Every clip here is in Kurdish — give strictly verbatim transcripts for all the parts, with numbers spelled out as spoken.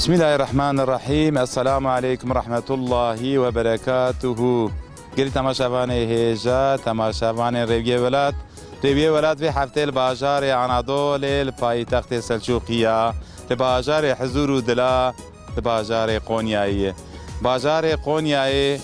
Bismillahirrahmanirrahîm. Esselamu aleykum rahmetullahi ve berekatuhu. Gelî temaşevanê hêja, temaşevanê Rêwiyê Welat. Rêwiyê Welat vê heftê li bajarê Anadolê, li paytextê Selçûqî ya, li bajarê hizûr û dila, li bajarê Qonyayê ye. Bajarê Qonyayê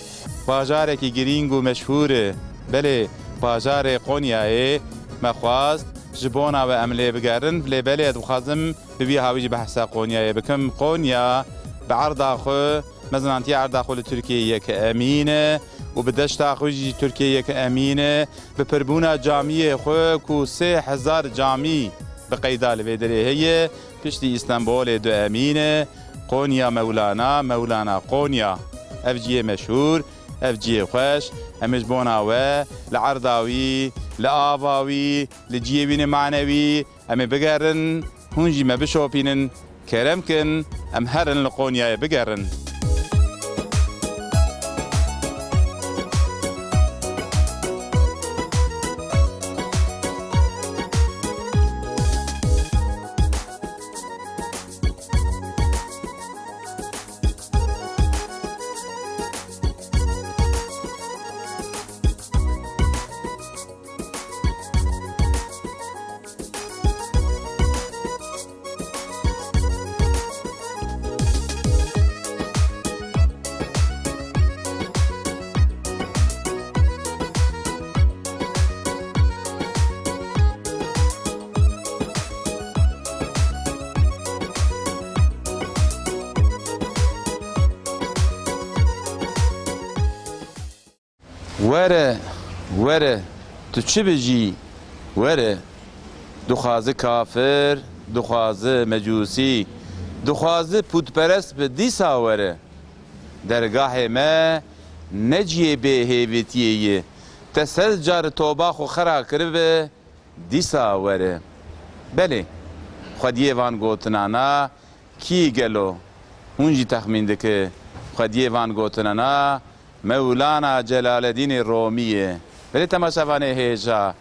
bajarekî girîng û meşhûr e. Belê, bajarê Qonyayê me xwest ji bona we em lê bigerin, lê belê ez dixwazim bi vî hawî jî behsa Qonyayê bikim. Qonya bi erda xwe, mezinantiya erda xwe li Tirkiyê yek emîn e û bi deşta xwe jî Tirkiyê yek emîn e. Bi pirbûna camiyê xwe ku sê hezar camî bi qeyda li vê derê heye, piştî Îstenbolê du emîn e. Qonya Mewlana, Mewlana Qonya. Ev cihê meşhûr, ev cihê xweş, em ê ji bona we li erda wî, li ava wî, li cihê wî ne manewî, em ê bigerin, hûn jî me bişopînin, kerem kin, em herin li Qonyayê bigerin. Were, were, tu çi bijî, were. Dixwazi kafir, dixwazi mecûsî, dixwazi pûtperest bi, dîsa were. Dergahê me ne cihê bêhêvîtiyê ye. Te sed car toba xwe xera kiribe, dîsa were. Belê, xwediyê van gotinana kî gelo? Hûn jî texmîn dike xwediyê van gotinana Mewlana Celaledînê Romî ye. Belê temaşevanê hêja,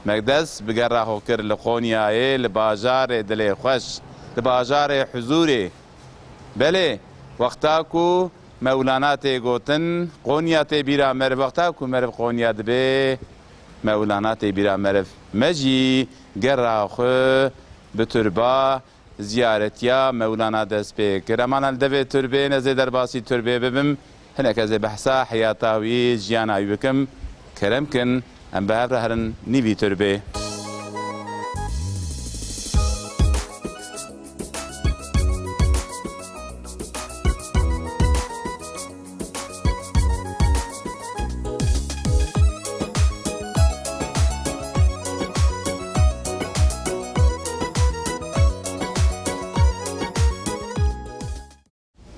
me dest bi gera xwe kir li Qonyayê, li bajarê dilê xweş, li bajarê huzûrê. Belê, wexta ku Mewlana tê gotin, Qonya tê bîra meriv. Wexta ku meriv Qonya dibe, Mewlana tê bîra meriv. Me jî gera xwe bi turba ziyaretiya Mewlana dest pê kir. Em ana li devê turbê, ez ê derbasî turbê bibim. Hinek ez ê behsa heyata wî, jiyana wî bikim. Kerem kin, em bi hev re herin nîvî turbê.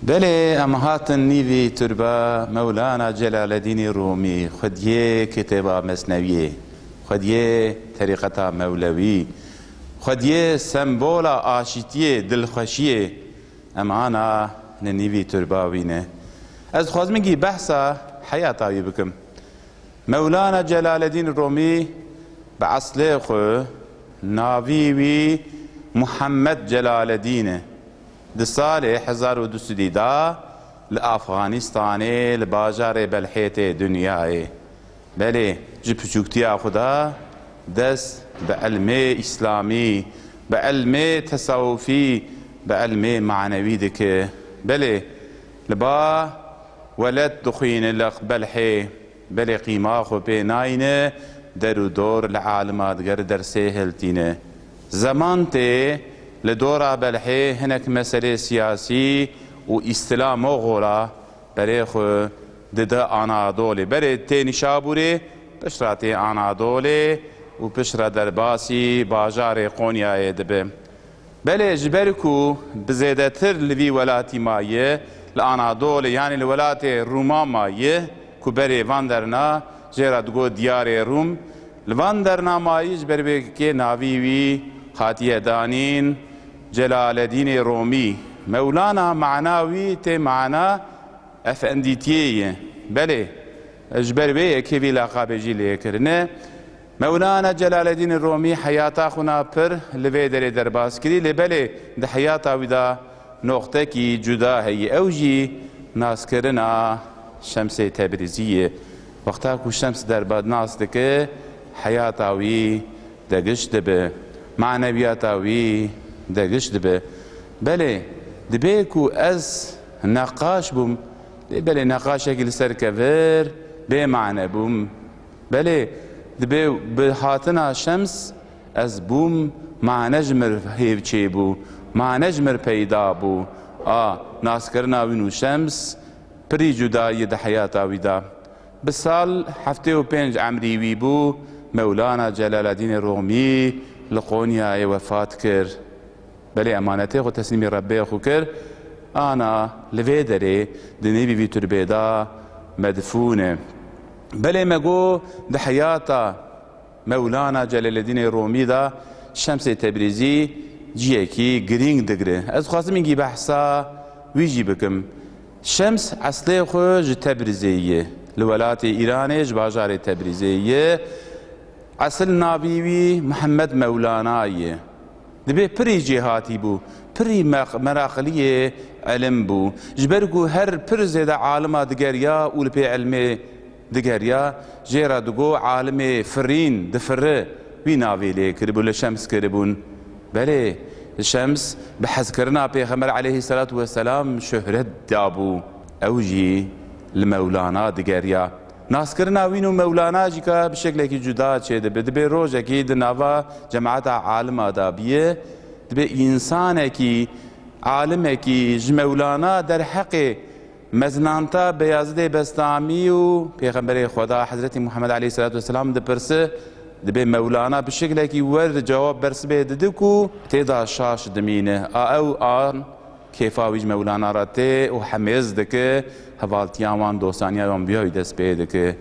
Belê, em hatin nîvî turba Mewlana Celaledînî Rûmî, xwediyê kitêba Mesnewiyê, xwediyê terîqeta Mewlewî, xwediyê sembola aşîtiyê, dilxweşiyê. Em ana li nîvî turba wî ne. Ez dixwazim hingî behsa heyata wî bikim. Mewlana Celaledîn Romî bi eslê xwe navî wî Muhammed Celaledîn e. Di salê hezar û du sed û da li Afganistanê, li bajarê Belhê tê dinyayê. Belê, ji piçûktiya xwe de dest bi ilmê îslamî, bi ilmê tesawufî, bi ilmê manewî dike. Belê, li ba weled dixwîne li Belhê. Belê qîma xwe pê nayne, der û dor li alima diger dersê hiltîne. Zeman tê li dora Belhê hinek meselê siyasî û îstila Moxola berê xwe dide Anadolê. Berê tê Nîşaburê, piştre tê Anadolê û piştre derbasî bajarê Qonyayê dibe. Belê ji ber ku bi zêdetir li vî welatî maye, li Anadolê, yanî li welatê Rûma maye, ku berê van derna jê re digot diyarê Rûm, li van derna mayî ji ber wê yekê navî wî hatiye danîn Celaledînê Romî. Mewlana mana wî tê mana efendîtiyê ye. Belê, ji ber wê yekê vî laqabê jî lê kirine. Mewlana Celaledîn Romî heyata xwe na pir li vê derê derbas kirî, lê belê di heyata wî de Noqtekî cuda heye, ew jî naskirina Şemsê Tebrîzî ye. Wexta ku Şems derba nas dike, heyata wî degiş dibe, manewiyata wî degiş dibe. Belê, dibê ku ez neqaş bûm, lê belê neqaşekî li ser kevir bê mane bûm. Belê, dibê bi hatina Şems ez bûm, mane ji mir hêv çêbû, mane ji mir peyda bû. A, naskirina wî nû Şems pirî cuda ye di heyata wî de. Bi sal heftê û pênc emrî wî bû, Mewlana Celaleddînê Rûmî li Qonyayê wefat kir. Belê emanetê xwe teslîmî Rebbê xwe kir, ana li vê derê di nêvî vî turbê de medfûn e. Belê me got di heyata Mewlana Celaleddînê Rûmî de Şemsê Tebrîzî ciyekî girîng digire. Ez dixwazim îngî behsa wî jî bikim. Şems eslê xwe ji Tebrîzê ye. Li welatê Îranê ji bajarê Tebrîzê ye. Esil navî wî Mihemed Mewlana ye. Dibê pirî cêhatî bû, pirî meq-, meraqiliyê ilim bû. Ji ber ku her pir zêde alima digeriya û li pê ilmê digeriya, jê re digo alimê firîn, difiri, wî navê lê kiribû, li Şems kiribûn. Belê, Şems bi hezkirina Pêxember aleyhisselatu vesselam şuhret dabû. Ew jî li Mewlana digeriya. Naskirina wî û Mewlana jî ka bi şeklekî cuda çêdibe. Dibê rojekî di nava cemaeta alima de biye. Dibê însanekî, alimekî ji Mewlana derheqê mezinanta Beyazidê Bestamî û Pêxemberê Xweda Hezretî Muhammed aleyhisselatu vesselam dipirse, dibê Mewlana bi şeklekî wer cewab bersivê dide ku tê de şaş dimîne. A ew an kêfa wî ji Mewlana re tê û hemêz dike, hevaltiya wan, dostaniya wan bi wî dest pê dike.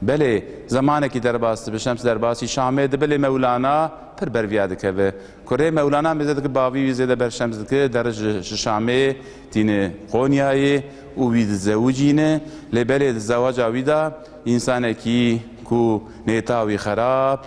Belê, zemanekî derbas dibe, Şems derbasî Şamê dibe, lê Mewlana pir ber viya dikeve. Kurê Mewlana mêze dike, bavî wî zêde ber Şems dike, dere ji, ji Şamê tîne Qonyayê û wî dizewicîne. Lê belê di zewaca wî de însanekî ku nêta wî xerab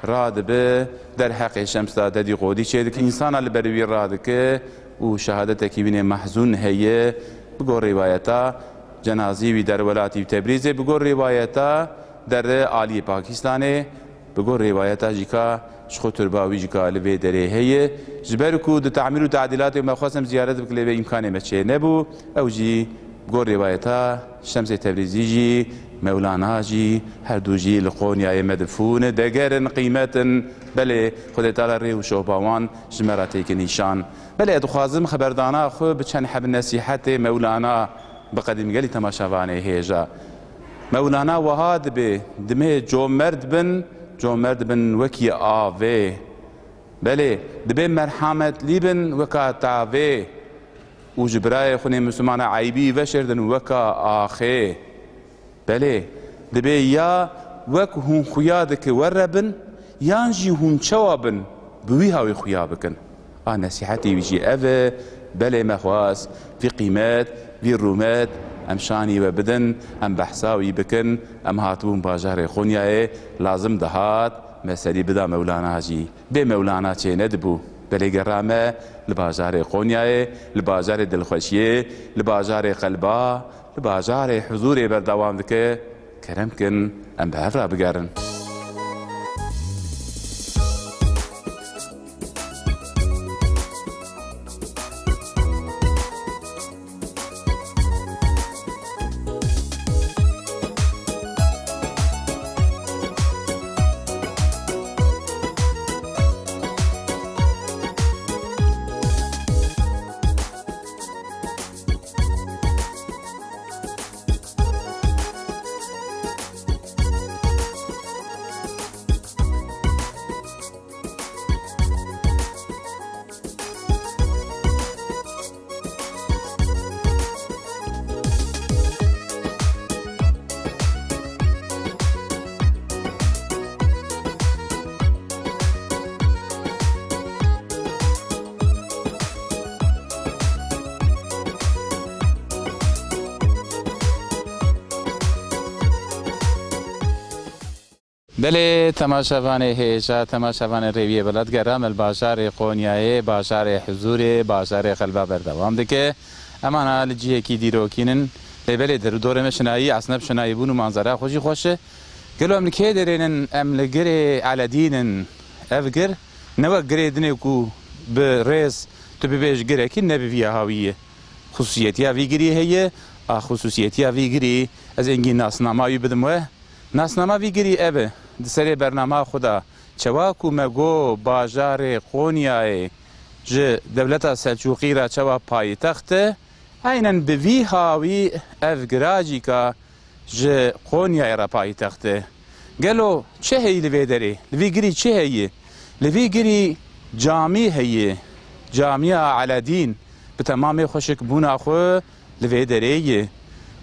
radibe, derheqê Şems de dedîqodî çêdike, însana li ber wî radike û şehadetekî wî nê mehzûn heye. Bi gor rîwayeta cenazî wî der welatî Tebrîzê, bi gor rîwayeta dere aliyê Pakistanê, bi gor rîwayeta jî ka ji xwe turba wî jî ka li vê derê heye. Ji ber ku di tamîr û tadîlatê me xwestem ziyaret bike lê vê îmkanê me çê nebû, ew jî bi gor rîwayeta Şemsê Tebrîzî jî, Mewlana jî, her du jî li Qonyayê medfûn in, deger in, qîmet in. Belê, Xwedê Teala rê û şohba wan ji me re têke nîşan. Belê, ez dixwazim xeberdana xwe bi çend heb nesîhetê Mewlana biqedim gelî temaşevanê hêja. Mewlana wiha dibê, dimê comerd bin, comerd bin wekî avê. Belê, dibê merhametlî bin weka tavê û ji birayê xwe nê Mislimana eybî veşêrdin weka axê. Belê, dibê ya wek hûn xuya dike were bin, yan jî hûn çawa bin, bi wî hawî xuya bikin. A nesîhetê wî jî ev e, belê me xwest, vî qîmet, vî rûmet, em şanî we bidin, em behsa wî bikin, em hatibûn bajarê Qonyayê, lazim dihat, me serî bida Mewlana jî. Bê Mewlana çê nedibû. Belê gera me li bajarê Qonyayê, li bajarê dilxweşiyê, li bajarê qelba, li bajarê huzûrê berdewam dike. Kerem kin, em bi hev re bigerin. Belê, temaşevanê hêja, temaşevanê Rêwiyê Welat, gera me li bajarê Qonyayê, bajarê huzûrê, bajarê qelba berdewam dike. Em ana li cihekî dîrokî nin. Lê belê, der û dorê me şinayî, esneb şinayî bûn û manzara xwe jî xweş e. Gelo em li kê derênin? Em li girê Eledîn in. Ev gir ne wek girê dinê ku bi rêz tu bibêj girekî, ne bi vî hawî ye. Xusûsiyetiya vî girî heye. A xusûsiyetiya vî girî, ez êngî nasnama wî bidim we. Nasnama vî girî ev e. Di serê bernama xwe de, çawa ku me got bajarê Qonyayê ji dewleta Selçûqî re çawa paytext e, eynen bi vî hawî ev gira jî ka ji Qonyayê re paytext e. Gelo çi heyî li vê derê? Li vî girî çi heyî? Li vî girî camî heyî. Camiya Eledîn bi temamê xweşikbûna xwe li vê derê ye.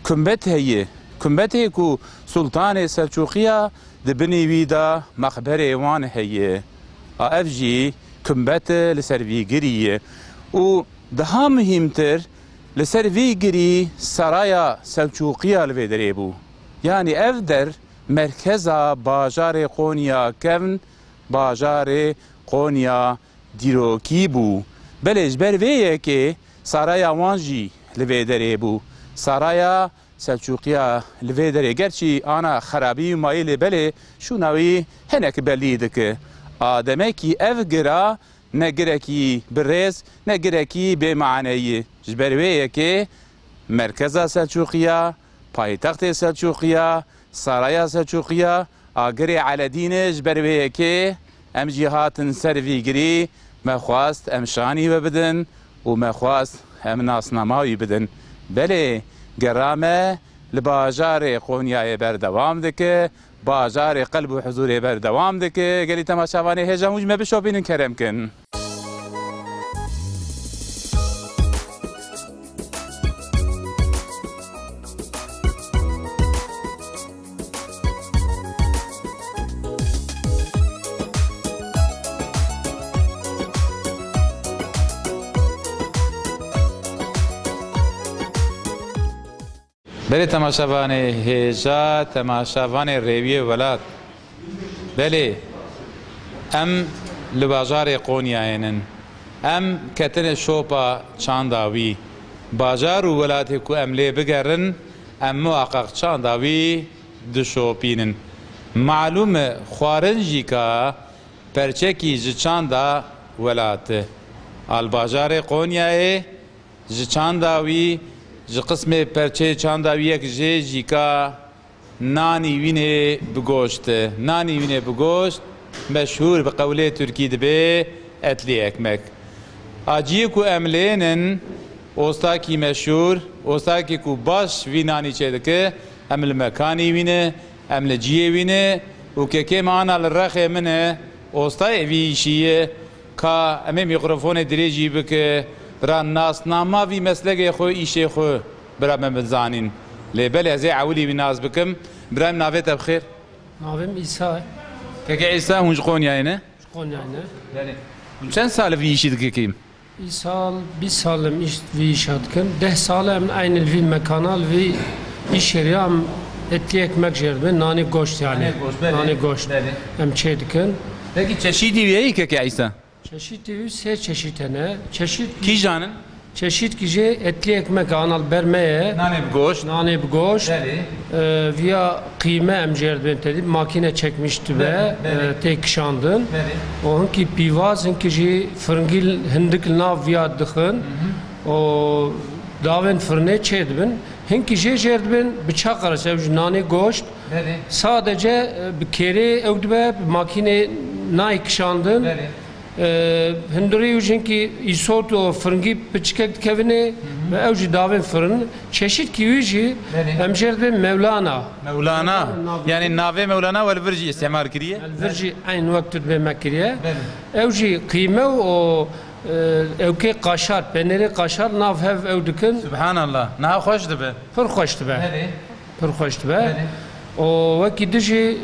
Kumbet heye. Kumbetê ku Sultanê Selçûqiya di binî wî de mexberê wan heye. A ev jî kumbet li ser vî girî ye. Û daha muhîmtir, li ser vî girî saraya Selçûqiya li vê derê bû. Yanî ev der merkeza bajarê Qonya kevn, bajarê Qonya dîrokî bû. Belê ji ber vê yekê saraya wan jî li vê derê bû. Saraya Selçûqiya li vê derê, gerçî ana xerabî û mayî, lê belê şûna wî hinek belî dike. A demekî ev gira ne girekî bi rêz, ne girekî bê maneyî. Ji ber wê yekê merkeza Selçûqiya, paytextê Selçûqiya, saraya Selçûqiya, a girê Eledîn e. Ji ber wê yekê em jî hatin ser vî girî, me xwest em şanî we bidin û me xwest em nasnama wî bidin. Belê, gera me li bajarê Qonyayê berdewam dike, bajarê qelb û huzûrê berdewam dike. Gelî temaşevanê hêja, hûn ji me bişopînin, kerem kin. Belê temaşevanê hêja, temaşevanê Rêwiyê Welat. Belê, em li bajarê Qonyayê nin. Em ketine şopa çanda wî. Bajar û welatê ku em lê bigerin, em muheqeq çanda wî dişopînin. Malûm e, xwarin jî ka perçekî ji çanda welat e. A li bajarê Qonyayê, ji çanda wî, ji qismê perçeyê çanda wî yek jê jî ka nanî wînê bi goşt e. Nanî wînê bi goşt meşhûr bi qewlê tirkî dibe etli ekmek. A ciyê ku em lê nin, ostakî meşhûr, ostakî ku baş vî nanî çêdike, em li mekanî wî ne, em li ciyê wî ne û kekê me ana li rexê min e, ostayê vî îşî ye. Ka em ê mîkrofonê dirêjî bike, bira nasnama vî meslekê xwe, îşê xwe bira me bizanîn. Lê belê ez ê ewilî wî nas bikim. Birayê min, navê te bi xêr? Navê min Îsa ye. Keke Îsa, hûn ji Qonyayê ne? Ji Qonyayê ne. Belê. Hûn çend sal e vî îşî dike kêm? Îsal bîst sal em îş, vî îşa dikin. Deh sal e em eynî li vî mekana, li vî îşê re em etlî ekmek jê re dibin. Nanê goşt yani. Nanê goşt, belê. Nanê goşt. Belê. Em çê dikin. Peki çeşîtî wî heye keke Îsa? Çeşîtî wî sê çeşît hene. Çeşît Kîjan in? Çeşîtkî jê etlî ekmek, ana li ber me ye. Nanê bi goşt. Nanê bi goşt. Belê. Ee, viya qîme em jê re dibên tedî, makîne çekmiş dibe, Belê, belê. Ee, tê kişandin. Belê. Û hinkî pîvaz, hinkî jî firingî, hindik li nav viya dixin. Hı hı. Û davên firinê çê dibin. Hinkî jê jê re dibên bi çaqa re, ew jî nanê goşt. Belê. Sadece, e, bi kêrê ew dibe, bi makînê nayê kişandin. Belê. E, hundirê wî jî hinkî îsot û firingî piçikek dikevine, Hı hı. ve ew jî davên firin. Çeşîtkî wî jî Belê. em jê re dibên Mewlana. Mewlana. Mewlana. Yani navê Mewlana we li vir jî îstîmal kiriye? Li vir jî eyn wek tu dibê me kiriye. Belê. Ew jî qîme û, e, ewkê qaşar, penêrê qaşar nav hev ew dikin. Subhanallah. Niha xweş dibe. Pir xweş dibe. Belê. Pir xweş dibe. Belê. Û wekî dijî, e,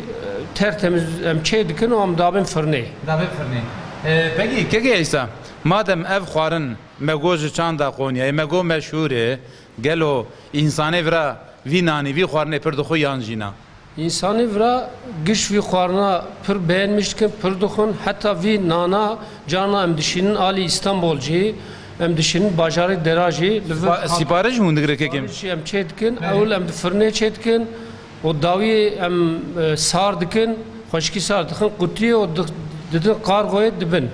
tertemiz em çê dikin û em dabin firnê. Dabin firnê. E, pekî, kekê Îsa, madem ev xwarin me got ji çanda Qonyayê, me got meşhûr e, gelo însanê vira vî nanî, vî xwarinê pir dixwe yan jî na? Însanê vira giş vî xwarina pir beğenmiş dikin, pir dixwin. Heta vî nana carna em dişînin alî Îstanbul jî, em dişînin bajarê Dera jî. Li vir Sipa-, sipariş hûn digire kekim? Siparişî em çê dikin, Belê. Ewil em di firnê çê dikin. Û dawiyê em, e, sar dikin, xweşikî sar dikin, qutiyê û di-, didin kargoyê dibin.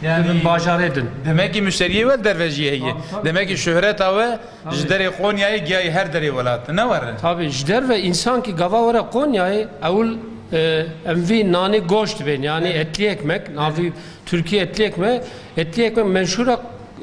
Yani, Dibin bajarê din. Demekî müşteriyê we li derve jî heye. Tabii, tabii. Demekî şöhreta we Tabii. Ji derê Qonyayê giyayî her derê welat. Ne were? Tabii, ji derve însan ki gava were Qonyayê, ewil, e, em vî nanê goşt bên, yani etli ekmek, navî Tirkî etli ekmek, etli ekmek menşûra,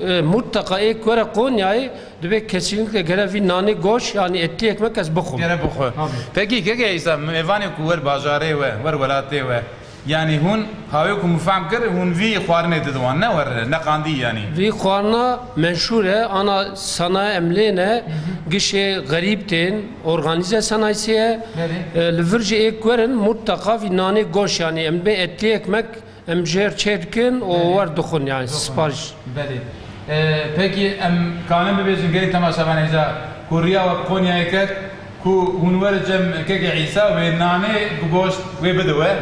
e, mutlaka ê ku were Qonyayê, dibe kesinlikle gere vî nanê goş, yani etli ekmek ez bixwim. Gere bixwe. Tabii. Pekî, keke Îsa, mêvanê ku wer bajarê we, wer welatê we, yanî hûn, hawê ku min fehm kir, hûn vî xwarinê didin wan, ne were, ne qandî yanî. Vî xwarina menşûr e, ana sanaye em lê ne, Hı hı. Gişê xerîb tên, organîze sanayisî ye. Belê. E, li vir jî ê ku werin, mutlaka vî nanê goş, yanî em bê etli ekmek, Em jêr çê dikin û Belê. Wer dixwin, yani Dixwin. Sipariş. Belê. Ee, peki em kanin bibêjin gelî temaşevanê hêja ku riya we Qonyayê ket ku hûn werin cem kekê Îsa wê nanê bi goşt wê bide we?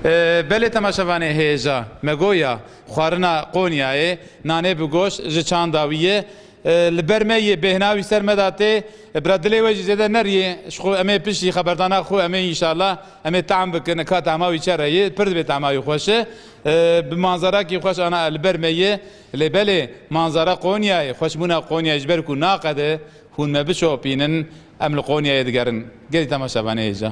Ee, belê temaşevanê hêja, me goya xwarina Qonyayê, nanê bi goşt ji çanda wî ye. E, li ber me yê bêhna wî ser me de tê. E, bira dilê we jî zêde neriyê. Ji xwe em ê piştî xeberdana xwe em ê înşallah em ê tam bikin. Ka tahma wî çi re yê? Pir dibê tahma wî xweş e. E, bi manzarakî xweş ana li ber me yê. Lê belê manzara Qonyayê, xweşbûna Qonyayê ji ber ku naqede hûn me bişopînin, em li Qonyayê digerin. Gelî temaşevanê hêja.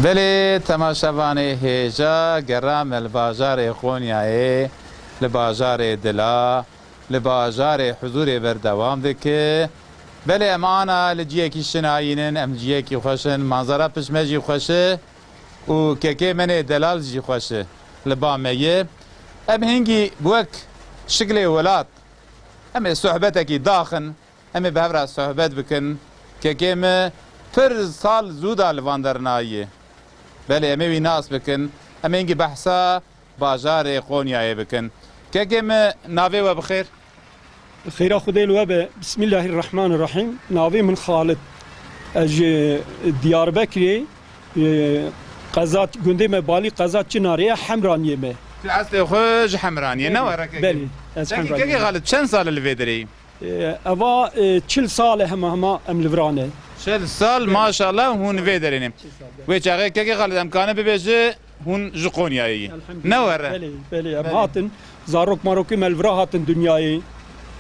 Belê temaşevanê hêja, gera me li bajarê Qonyayê, li bajarê Dila, li bajarê huzûrê berdewam dike. Belê em ana li ciyekî şinayînin, em ciyekî xweş in, manzara pişt me jî xweş e û kekê me nê delal jî xweş e, li ba me ye. Em hingî wek şiklê welat, em ê sohbetekî daxin, em ê bi hev re sohbet bikin. Kekê me pir sal zû da li van dernayiye. Belê em ê wî nas bikin. Em ê hingî behsa bajarê Qonyayê bikin. Kekê me navê we bi xêr? Xêra Xwedê li we be. Bismillahirrahmanirrahim. Navê min Xalid. Ez ji Diyarbekirê, e, qeza, gundê me Balî, qeza Çinarê ye, Hemraniyê me. Tu eslê xwe ji Hemraniyê, ne were kekê? Belê, ez Peki Hemraniyê kekê me. Xalid, çend sal e li vê derê yî? E, eva, e, çil sal e hema hema em li viran e. Çil sal, Belê. Maşallah, hûn vê derê ne. Çil sal, belê. Wê çaxê kekê Xalid em kane bibêje, hûn ji Qonyayê yî. Elhamdülillah. Ne were? Belê, belê. Em Belê. Hatin, zarok marokê me li vira hatin dinyayê.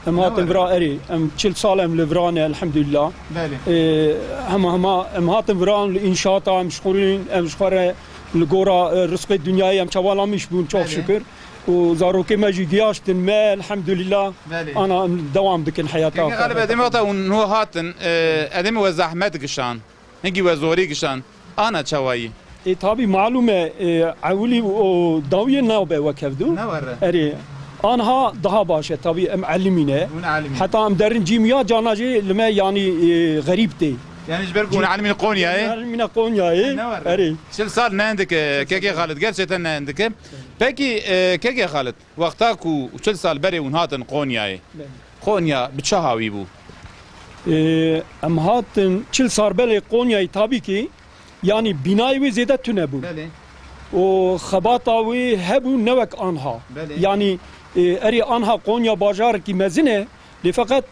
Em Ne hatin were? Vira erê. Em çil sal em li viran e, elhamdülillah. Belê. E, hema hema em hatin viran li înşaata, em ji xwe re, em ji xwe re li gora, e, rizqê dinyayê em çawa lamîş bûn, çok Belê. Şükür. Û zarokê me jî giyaştin me, elhamdülillah. Belê. Ana em dewam dikin heyata Kekê xwe. Xalid, edemê wexta hûn nû hatin, e, edemê we zehmet gişan. Hingî we zorî gişan. Ana çawayî? E, tabî malûm e, e, ewilî û dawiyê nabe wek hevdu. Ne were? Erê, anha daha baş e, tabî em elimî ne. Hûn elimî ne. Heta em derin cîm ya cana jî li me, yanî, e, xerîb tê. Yani ji ber ku hûn elimîn Qonyayê? Elimîne Qonyayê. Ne were? Erê. Çil sal ne hindik e, kekê Xalid, gerçekten ne hindik e. Peki, e, kekê Xalid, wexta ku çil sal berê hûn hatin Qonyayê, Belê. Konya bi çi hawî bû? Ee, em hatin çil sal berê Konyayê, tabii ki, yani bînayê wê zêde tune bû. Belê. Û xebata wê hebû ne wek anha. Belê. Yani, e, erê anha Konya bajarekî mezin e, lê feqet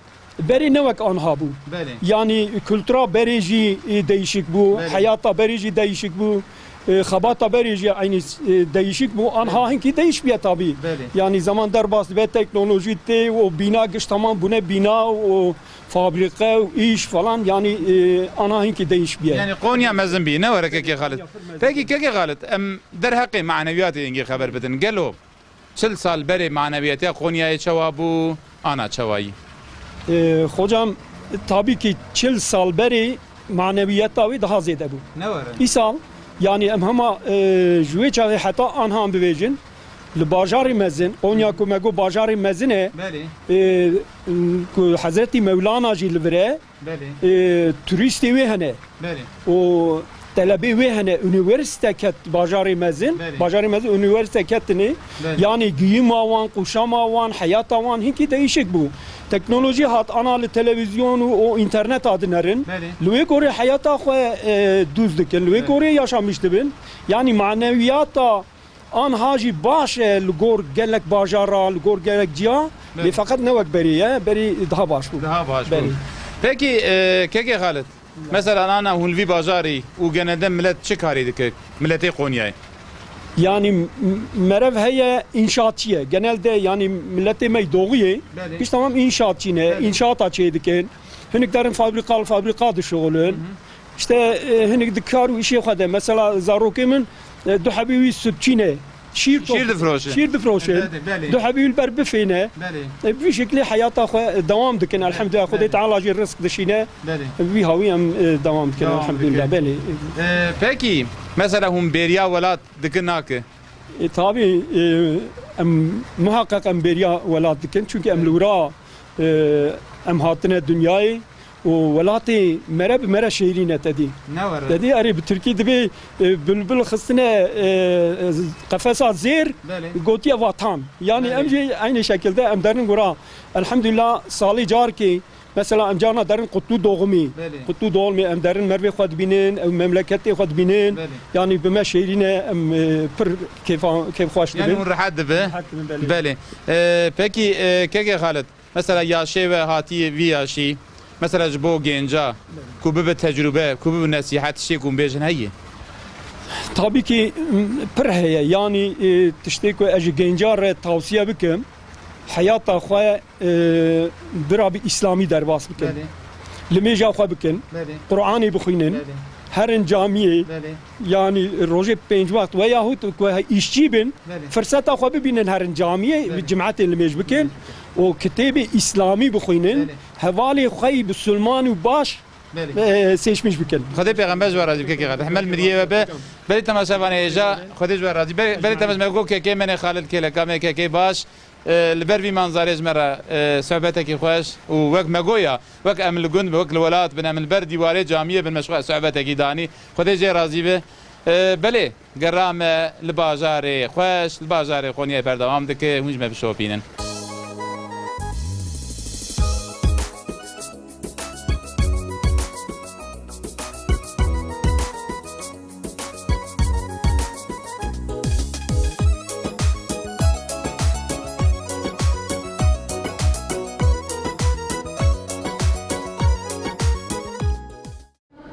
berê ne wek anha bû. Belê. Yani kultura berê jî, e, değişik bû, Belê. Heyata berê jî değişik bû. E, xebata berê jî eynî, e, değişik bû. Anha Belê. Hinkî değiş bûye tabî. Belê. Yani zaman derbas dibe, teknolojî tê û bîna giş tamam bûne bîna û fabrîqe û îş falan, yani, e, anha hinkî değiş bûye. Yani Konya mezin bî, ne were kekê Xalid. Konya pir mezin. Peki kekê Xalid, em derheqê maneviyatê hingî xeber bidin. Gelo çil sal berê maneviyetiya Konyayê çawa bû, ana çawayî? Ee, hocam, tabii ki çil sal berê maneviyeta wê daha zêde bû. Ne were? Îsal, yani em hema, e, ji wê çaxê heta anha em bibêjin, Li bajarê mezin, Konya ku me got bajarê mezin e, Belê. e, ku Hezretî Mewlana jî li vir e, Belê. e, turîstê wê hene. Belê. Û telebê wê hene, unîversîte ket bajarê mezin. Belê. Bajarê mezin unîversîte ketine. Belê. Yanî giyîma wan, qûşama wan, heyata wan hinkî değişik bû. Teknolojî hat, ana li televîzyon û o înterneta dinerin. Belê. Li wê gorê heyata xwe, e, dûz dikin. Li wê Belê. gorê yaşamîş dibin. Yanî manewiyata anha jî baş e li gor gelek bajara, li gor gelek ciya. Belê. Lê feqet ne wek berî ye. Berî daha baş bû. Daha baş bû. Belê. Pekî, e, kekê Xalid, mesela ana hûn li vî bajarî û genelde milet çi karî dike? Miletê Konyayê? Yanî m-, merev heye înşaatçî ye. Genelde yanî miletê me yê doğuyê, Belê. pişt tamam înşaatçî ne, Belê. înşaata çê dikin. Hinek derin fabrîka, fabrîka dişixulin. Hı hı. İşte, e, hinek di kar û îşê xwe de. Mesela zarokê min, e, du hebî wî sütçî ne. Şîr top-, Şîr difroşin. şîr difroşin. Belê, belê. Du hebî wî li ber bifê ne. Belê. E, bi vî şeklê heyata xwe, e, dewam dikin. Elhamdülillah. Xwedê Belê. Teala jî rizq dişîne. Belê. Vî hawî em, e, dewam dikin. Dewam Elhamdülillah. dikin. Belê. E, pekî, mesela hûn bêriya welat dikin nake? E, tabii, e, em muhakkak em bêriya welat dikin. Çünkü em li wira, e, em hatine dinyayê. û welatê mere bi mere şêrîn e te dî. Ne were? Te dî, erê, bi tirkî dibê, e, bilbil xistine, e, e, qefesa zêr, Belê. gotiye vatan. Yanî Belê. em jî eynî şekilde em derin gura. Elhamdülillah, salê carkê, mesela em carna derin qutlu doğumî. Belê. Qutlu doğumî em derin mervê xwe dibînin, ew memleketê xwe dibînin. Belê. Yanî bi me şêrîn e, em, e, pir kêfa-, kêfxweş Yanî dibin. hûn rehet dibe? Rehet dibin, belê. Belê. E, pekî, e, kekê Xalid, Mesela yaşê we hatiye vî yaşî, mesela ji bo gênca ku bibe tecrûbe, ku bibe nesîhet, tiştê ku hûn bêjin heye? Tabii ki, m, pir heye. Yanî, e, tiştê ku ez ji gênca re tavsiye bikim, heyata xwe, e, bira bi îslamî derbas bikin. Belê. Limêja xwe bikin. Belê. Qur'anê bixwînin. Belê. Herin camiyê. Belê. Yanî rojê pênc wext veyahut ku he îşçî bin, Belê. firseta xwe bibînin herin camiyê, Belê. cimetê limêj bikin Belê. û kitêbê îslamî bixwînin, Belê. hevalê xwe yî bisilman û baş, Belê. e, seçmiş bikin. Xwedê pêxember ji we razî bike, kekê Xalid. Hemel miriyê we be. Belê temaşevanê hêja, Xwedê ji we razî. Belê, belê temaşe me got kekê menê Xalid Kêleka me kekê baş. E, li ber vî manzarê ji me re, e, sohbetekî xweş û wek me goya, wek em li gund bin, wek li welat bin, em li ber dîwarê camiyê bin, me ji xwe sohbetekî danî. Xwedê jê razî be. E, belê, gera me li bajarê xweş, li bajarê Xonyayê berdewam dike, hûn ji me bişopînin.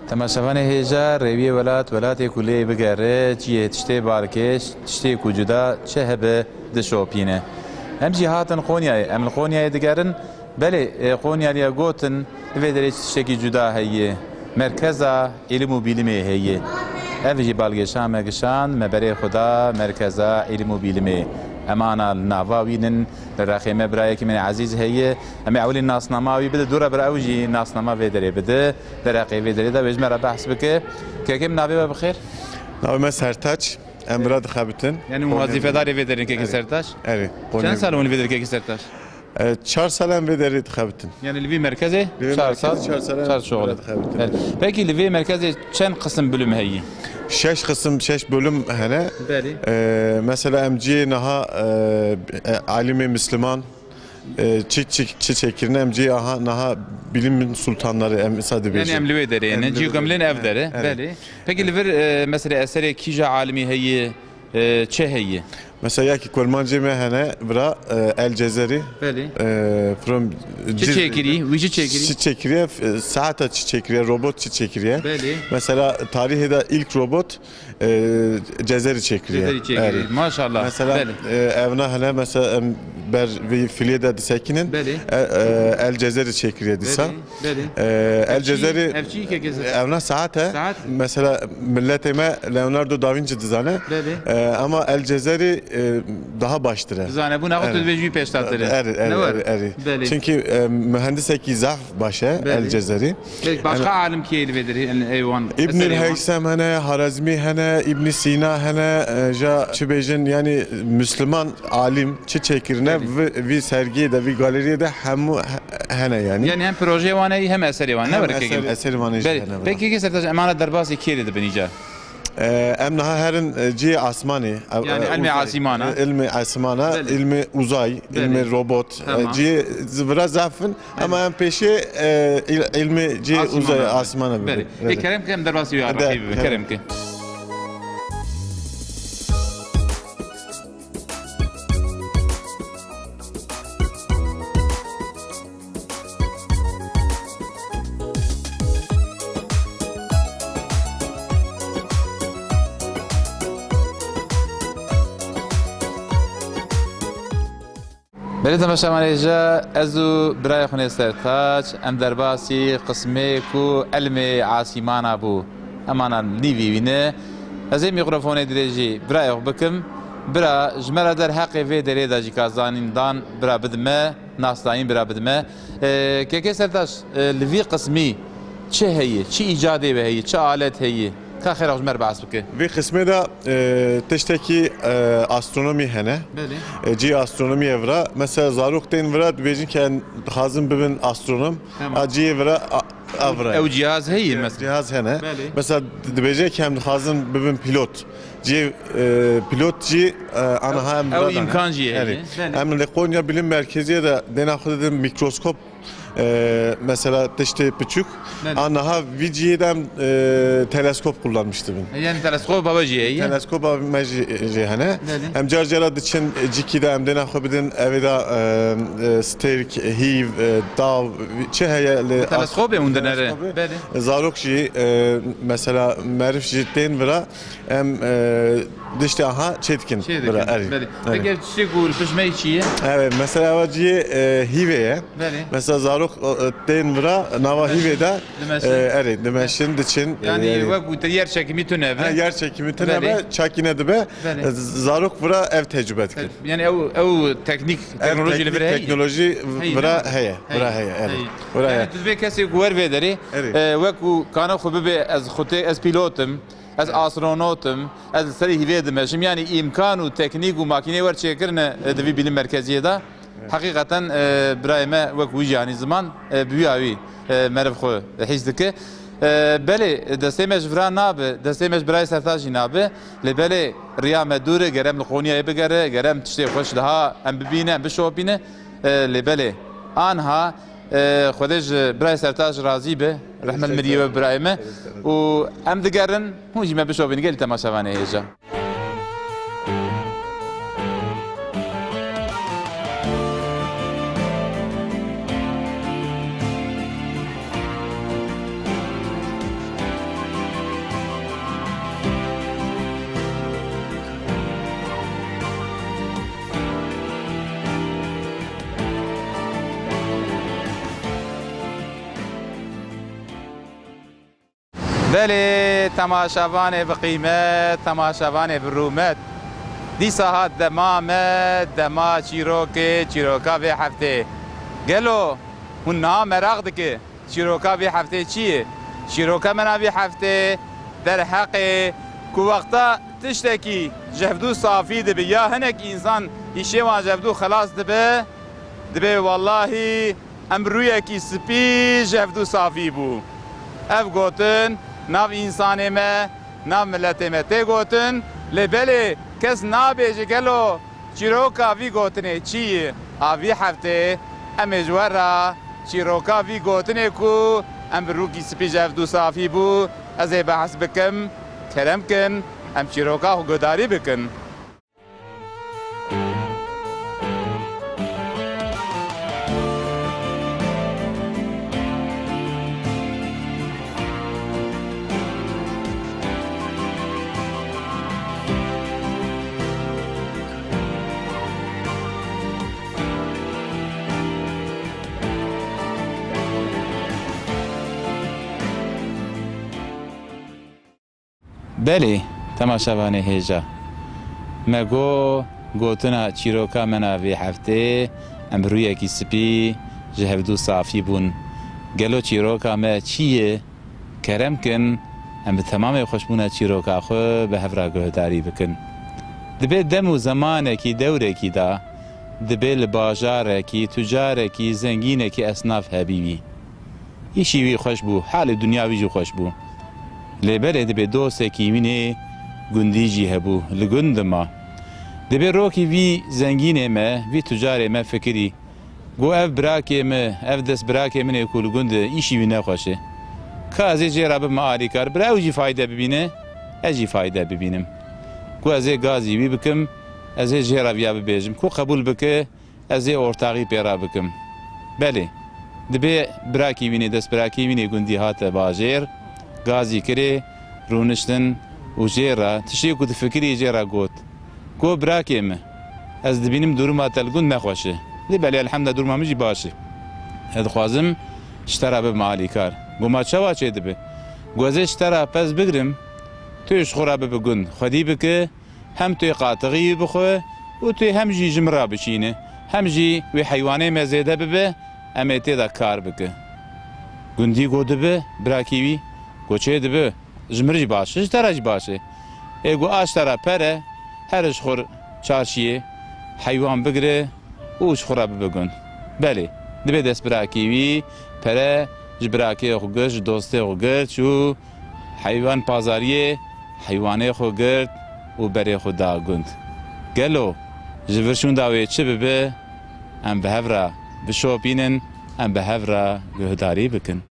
Temaşevanê hêja, rêwiyê welat, welatê ku lê bigere, çiyê tiştê balkêş, tiştê ku cuda çi hebe dişopîne. Em jî hatin Qonyayê, em li Qonyayê digerin, Belê, e, Qonyaliya gotin, li vê derê tiştekî cuda heye. Merkeza îlim û bîlimê heye. Ev jî balgêşa me gişand, me berê xwe da Merkeza Îlim û Bîlimê. Em ana li nava wî nin, li rexê me birayekî min ezîz heye. Em ê ewilî nasnama wî bide, dû re bira ew jî nasnama vê derê bide. Li rexê vê derê de wê ji me re behs bike. Kekê min, navê we bi xêr? Navê me Sertaç. Em bira dixebitin. Yanî hûn wazîfedarê vê derê, kekê Sertaç? Erê. Çend sal hûn vê derê, kekê Sertaç? E, çar sal em vê derê dixebitin. Yanî li vî merkezê Li vî çar merkezê sal, çar sal em çar şoxle. dixebitin. Evet. Peki li vê merkezê çend qisim, bölüm heye? Şeş qisim, şeş bölüm hene. Belê. E, mesela em cihê niha, e, e, alimê Misliman, e, çi, çi, çi çêkirine, em cihê aha niha bilimin sultanları em îsa dibêjin. Yanî em li wê derê ne? Cihê ku em lê ne, ev dere. Evet. Belê. Peki li vir, e, mesela eserê kîja alimî heye? E, çi heye? Mesela ya ki kurmancê me hene, bira, e, El Cezeri. Belê. E, from Çi Cizre. çêkirî? Wî çi çêkirî? Çi çêkiriye? E, saata çi çêkiriye? Robot çi çêkiriye? Belê. Mesela tarihê de ilk robot, e, Cezeri çêkiriye. Cezeri çêkirî. Erê. Maşallah. Mesela, Belê. e, evna hene, mesela em ber vî filiyê de disekinin. Belê. E, e, El Cezeri çêkiriye dîsa. Belê. Belê. Ee, El Cezeri, ev çi, kekê Sertaç? Evna saet e. Saet? Mesela miletê me Leonardo da Vinci dizane. Belê. Ee, ama El Cezeri e, daha baştır. Zanebûna xwe tu dibêjî wî pêşdatir e. Erê, erê, erê, erê. Belê. Çünkü, e, mühendisekî zaf baş e, Belê. El Cezerî. Belê, başka Yani alim kî li vê derê, ê wan, İbnül eserê wan? Heysem hene, Harazmî hene, İbn Sina hene, e, ja çi bêjin, yani Müslüman alim çi çêkirine Belê. vi, vî sergiyê de, vî galeriyê de hemû he-, hene yani. Yani hem projeyê wan heye, hem eserê wan, ne Hem were eser, kekê? Eserê wan jî Belê. hene. Peki, kekê Sertaç, em ana derbasî kê de dibin îca? Ee, em niha herin, e, cihê asmanê. Ev, Yani e, ilmê uzay, asmana. e, ilmê asmana, Belê. ilmê uzay, Belê. ilmê robot. Tamam. E, cihê z-, vira zaf in, Belê. ama em pêşê, e, il-, ilmê cihê Asmana. uzay, asmana Belê. bibin. E, Belê. kerem ke em derbasî wê De, araqî bibin. kerem. Kerem ke. Belê temaşevanê hêja, ez û birayê xwe nê Sertaç, em derbasî qismê ku ilmê asîmana bû. Emana nîvî wî ne. Ez ê mîkrofonê dirêjî birayê xwe bikim. Bira, ji me re derheqê vê derê de jî ka zanîndan bira bidime, nasdayîn bira bidime. E, kekê Sertaç, e, li vî qismî çi heye? Çi îcadê we heye? Çi alet heye? Ka xêra xwe ji me re behs bike. Vê qismê de, e, tiştekî, e, astronomî hene. Belê. E, cihê astronomiyê vira. Mesela zarok tên vira dibêjin ke em dixwazin bibin astronom. Tamam. A cihê vira, a, a vira. Ew cihaz heye mesela. Cihaz hene. Belê. Mesela dibêje ke em dixwazin bibin pîlot. Cihê, e, pîlot jî, e, aniha em Ew vira dane. îmkan jî heye. Erê. Belê. Em li Konya Bilim Merkeziye de dêna xwe didin mîkroskop. Ee, mesela tiştê piçûk. Belê. An niha vî cihê de em, e, teleskop kullanmış dibin. Yani teleskop baba jî heye? Teleskopa me jî, jî hene. Belê. Em car cara diçin, e, cikî de em dêna xwe bidin, evê de, e, e, stêrk, hîv, e, dav, çi heye li Teleskopê hûn dinere. Teleskopê. Belê. Zarok jî, e, mesela meriv jî tên vira, em, e, diştê aha çê dikin. Çê dikin. Bira, erê. Belê. Erê. Peki ev tiştê ku li pişt me yî çi ye? Evet, mesela eva cihê, e, hîvê ye. Belê. Mesela zarok, e, tên vira nava hîvê de, Dimeşin. e, erê, dimeşin, diçin, Yani e, yani wek gotir yer çekimî tune be. Ha, yer çekimî tune Belê. be, çakîne dibe. Belê. E, zarok vira ev tecrübe dikin. Yani ew, ew teknîk, Ev teknolojî li teknîk, vir heye. teknolojî Heye, vira değil mi? heye, vira Heye. heye, erê. Heye. Vira Yani heye. tu dibê kesê ku wer vê derê, Erê. e, wek ku kane xwe bibê ez xwe tê, ez pîlot im, ez Evet. astronot im, ez li serê hîvê dimeşim. Yani îmkan û teknîk û makîneyê wer çêkirine, e, di vî bilim merkeziyê de. Evet. Heqîqeten, e, birayê me wek wî jî anî ziman, e, bi wî awî, e, meriv xwe hîs dike. E, belê, destê me ji vira nabe, destê me ji birayê Sertaç jî nabe. Lê belê riya me dûr e, ger em li Qonyayê bigere, ger em tiştê xweş daha em bibîne, em bişopîne. E, lê belê, anha, e, Xwedê ji birayê Sertaç razî be. Rehmet Teşekkür miriyê we ederim. birayê me. Evet, evet. Û em digerin, hûn jî me bişopîne gelî temaşevanê hêja. Belê, temaşevanê bi qîmet, temaşevanê bi rûmet. Dîsa hat dema me, dema çîrokê, çîroka vê heftê. Gelo hûn niha meraq dike, çîroka vê heftê çi ye? Çîroka me na vê heftê derheqê ku wexta tiştekî ji hevdû safî dibe ya hinek însan îşê wan ji hevdû xelas dibe, dibê wellahî Em rûyekî spî ji hevdû safî bû. Ev gotin nav însanê me, nav miletê me tê gotin, lê belê kes nabêje gelo çîroka vî gotinê çi ye? A vî heftê em ê ji we re çîroka vî gotinê ku em bi rûkî spî ji hevdû safî bû, ez ê behs bikim, kerem kin, em çîroka xwe guhdarî bikin. Belê, temaşevanê hêja. Me got, Gotina çîroka me na vê heftê, em bi rûyekî spî ji hevdû safî bûn. Gelo çîroka me çi ye? Kerem kin, em bi temamê xweşbûna çîroka xwe bi hev re guhdarî bikin. Dibê dem û zemanekî, dewrekî de, dibê li bajarekî, tucarekî, zengînekî esnaf hebî wî. Îşî wî xweş bû, halê dinya wî jî xweş bû. Lê belê dibê dostekî wî nê gundî jî hebû, li gund dima. Dibê rokî vî zengînê me, vî tucarê me fikirî. Got, ev birakê min, ev destbirakê min ê ku li gund e, îşî wî nexweş e. Ka ez ê jê re bibim alîkar, bira ew jî fayde bibîne, ez jî fayde bibînim. Got, ez ê gazî wî bikim, ez ê jê re viya bibêjim. Ku qebûl bike, ez ê ortaxî pê re bikim. Belê, dibê birakî wî nê, destbirakî wî nê gundî hate bajêr, gazî kirê, rûniştin û jê re, tiştê ku difikirî jê re got. Got, birakê min, ez dibînim duruma te li gund nexweş e. Lê belê elhemdulillah duruma min jî baş e. Ez dixwazim ji te re bibim alîkar. Got, ma çawa çêdibe? Got, ez ê ji te re pez bigrim, tu ji xwe re bibe gund. Xwedî bike, hem tu yê qatixî bixwe û tu yê hem jî ji min re biçîne, hem jî wê heywanê me zêde bibe, em ê tê de kar bike. Gundî got, dibe, birakî wî got, çêdibe, ji min re jî baş e, ji te re jî baş e. Ê got, a ji te re pere, here ji xwe çarşiyê heywan bigire û ji xwe re bibe gund. Belê, dibê destbirakî wî pere ji birakê xwe girt, ji dostê xwe girt, çû heywan pazariyê, heywanê xwe girt û berê xwe da gund. Gelo ji vir şûnda wê çi bibe? Em bi hev re bişopînin, em bi hev re guhdarî bikin.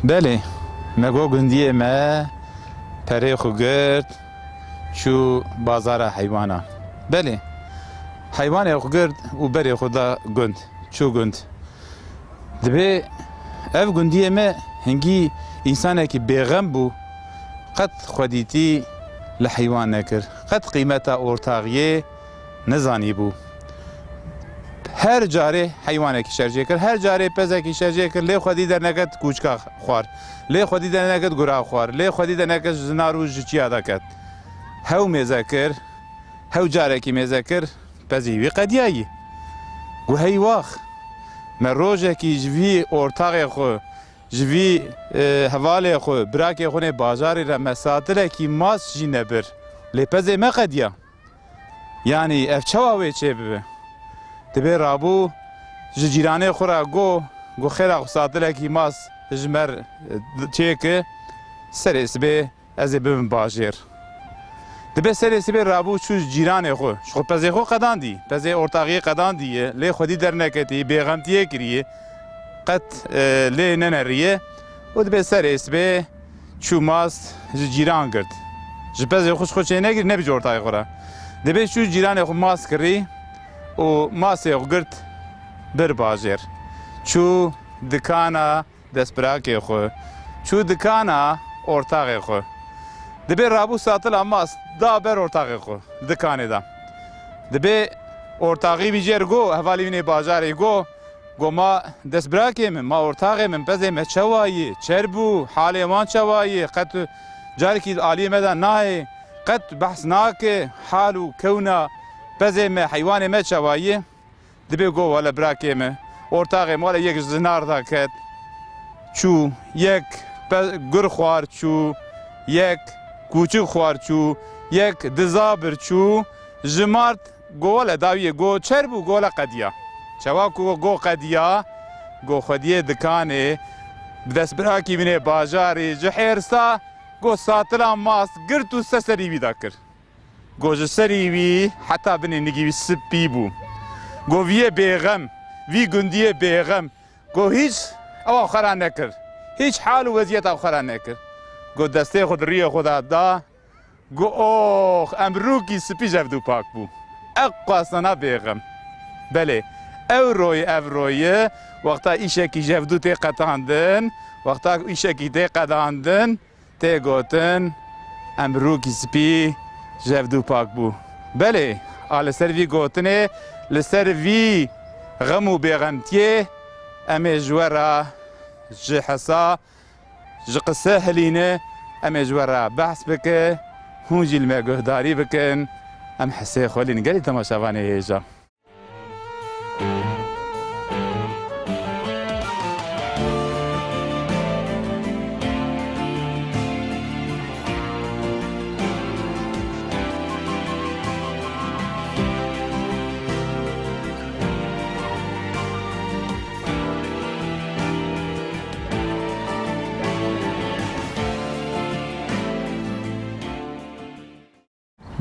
Belê, me got gundiyê me perê xwe girt, çû bazara heywana. Belê, heywanê xwe girt û berê xwe da gund, çû gund. Dibê ev gundiyê me hingî însanekî bêxem bû, qet xwedîtî li heywan nekir, qet qîmeta ortaxiyê nizanîbû. Her carê heywanekî şer jê kir, her carê pezekî şer jê kir, lê xwedî derneket kûçka xwar, lê xwedî derneket gura xwar, lê xwedî derneket ji zinar û ji çiya de ket. Hew mêze kir, hew carekî mêze kir, pezî wî qediyayî. Got, hey wax, me rojekî ji vî ortaxê xwe, ji vî, e, hevalê xwe, birakê xwe nê bajarê re me satilekî mas jî nebir. Lê pezê me qediya. Yanî ev çawa wê çêbibe? Dibê rabû ji cîranê xwe re got, got, xêra xwe satilekî mas ji me re, e, çêke, serê sibê ez ê bibim bajêr. Dibê serê sibê rabû çû ji cîranê xwe, ji xwe pezê xwe qedandî, pezê ortaxiyê qedandî ye, lê xwedî derneketî, bêxemtiyê kiriye, qet, e, lê neneriye û dibê serê sibê çû mas ji cîran girt. Ji pezê xwe ji xwe çênegirî, nebî ji ortaxê xwe re. Dibê çû cîranê xwe mas kirî û masê xwe girt bir bajêr. Çû dikana destbirakê xwe, çû dikana ortaxê xwe. Dibê rabû satila mas da ber ortaxê xwe, dikanê de. Dibê ortaxî vî jêr got, hevalî wî nê bajarê got, got, ma destbirakê min, ma ortaxê min, pezê me çawa yê, çer bû, halê wan çawa yê, qet carekî aliyê me de nayê, qet behs nake hal û kewna pezê me, heywanê me çawa yê. Dibê got, wele birakê me, ortaxê me, wele yek ji zinar de ket, çû, yek pe-, gur xwar çû, yek kûçik xwar çû, yek diza bir çû, ji mart, got, wele dawiyê, got, çer bû, got, wele qediya. Çawa ku got qediya, got, xwediyê dikanê, bi destbirakî binê bajarî, ji hêrsa, got, satila mas girt û ser serî wî de kir. Got, ji serî wî heta binê nigî wî spî bû. Got, vî yê bêxem, vî gundiyê bêxem. Got, hîç ewa xwe ra nekir. Hîç hal û weziyeta xwe ra nekir. Got, destê xwe di rûyê xwe de da. Got, ox, em rûkî spî ji hev du pak bû. Eqasana bêxem. Belê, Ewroyê evroyê, wexta îşekî jevdû tê qetandin, wexta îşekî tê qedandin, tê gotin, em rûkî spî jevdû pak bû. Belê, a li ser vî gotinê, li ser vî xem û bêxemtiyê em ê ji we re ji hesa, ji qise hilîne, em ê ji we re behs bike, hûn jî li me guhdarî bikin, em hesê xwe lînin. Gelî temaşevanê hêja.